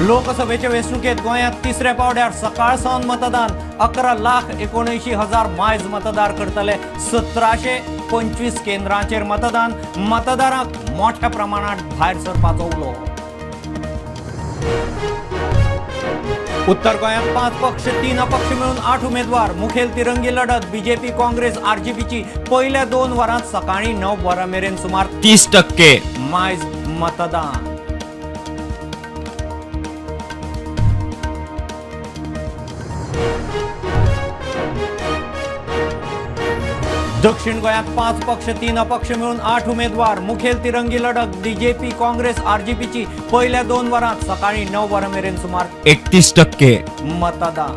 लोकसभेचे वेंचणुकेत गोंयांत तिसऱ्या पावड्यार सकाळ सावन मतदान. 11,79,000 मायज मतदार करतले. 1725 केंद्रांचेर मतदान. मतदारांक मोठ्या प्रमाणात भायर सरपाचो उलो. उत्तर गोंयांत 5 पक्ष 3 अपक्ष मेळून 8 उमेदवार. मुखेल तिरंगी लढत बीजेपी काँग्रेस आरजीपीची. पयल्या 2 वरांत सकाळी 9 वरां मेरेन सुमार 30% मायज मतदान. दक्षिण गोंयांत 5 पक्ष 3 अपक्ष मेळून 8 उमेदवार. मुखेल तिरंगी लढत बीजेपी काँग्रेस आरजीपीची. पयल्या 2 वरांत सकाळी 9 वरां मेरेन सुमार 31% मतदान.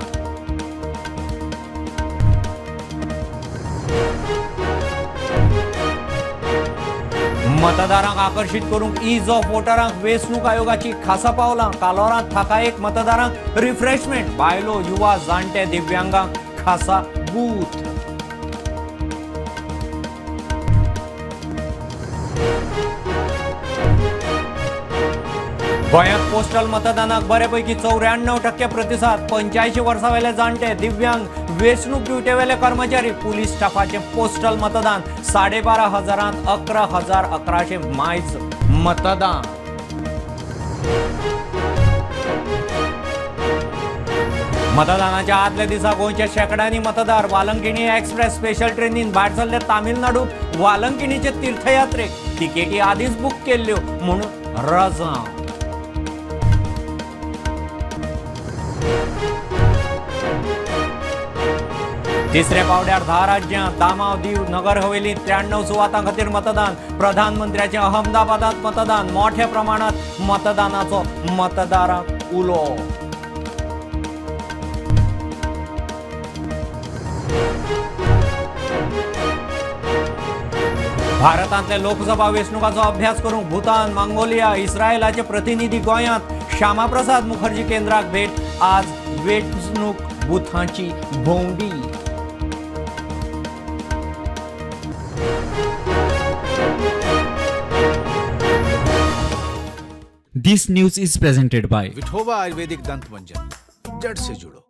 मतदारांक आकर्शीत करूंक is of वोटरांक वेंचणूक आयोगाची खासा पावलां. कालोरांत थाकायेक मतदारांक रिफ्रेशमेंट. बायलो, युवा, जाणटे, दिव्यांगांक खासा बूथ. गोंयांत पोस्टल मतदानाक बरेपैकी 94% प्रतिसाद. 85 वर्सां वेले जाणटे, दिव्यांग, वेंचणूक ड्युटेवेले कर्मचारी, पुलीस स्टाफाचें पोस्टल मतदान. 12,500 11,100 मायज मतदान. मतदानाच्या आदल्या दिसा गोंयच्या शेंकड्यांनी मतदार वालंकिणी एक्सप्रेस स्पेशल ट्रेनीन भायर सरले तामिळनाडूत वालंकिणीचे तीर्थयात्रेक. तिकेटी आदींच बूक केल्ल्यो म्हूण रजांव. तिसऱ्या पावड्यार 10 राज्यां, दामाव, दीव, नगर हवेली 93 सुवातां खातीर मतदान. प्रधानमंत्र्याचें अहमदाबादात मतदान. मोठ्या प्रमाणात मतदानाचो मतदारांक उलो. भारतांतल्या लोकसभा वेंचणुकांचो अभ्यास करूंक भूतान, मंगोलिया, इस्रायलाचे प्रतिनिधी गोंयांत. श्यामाप्रसाद मुखर्जी केंद्राक भेट. आज वेंचणूक बुथांची भोंवडी. This news is presented by Vithoba Ayurvedic दंत मंजन, जड़ से जुड़ो.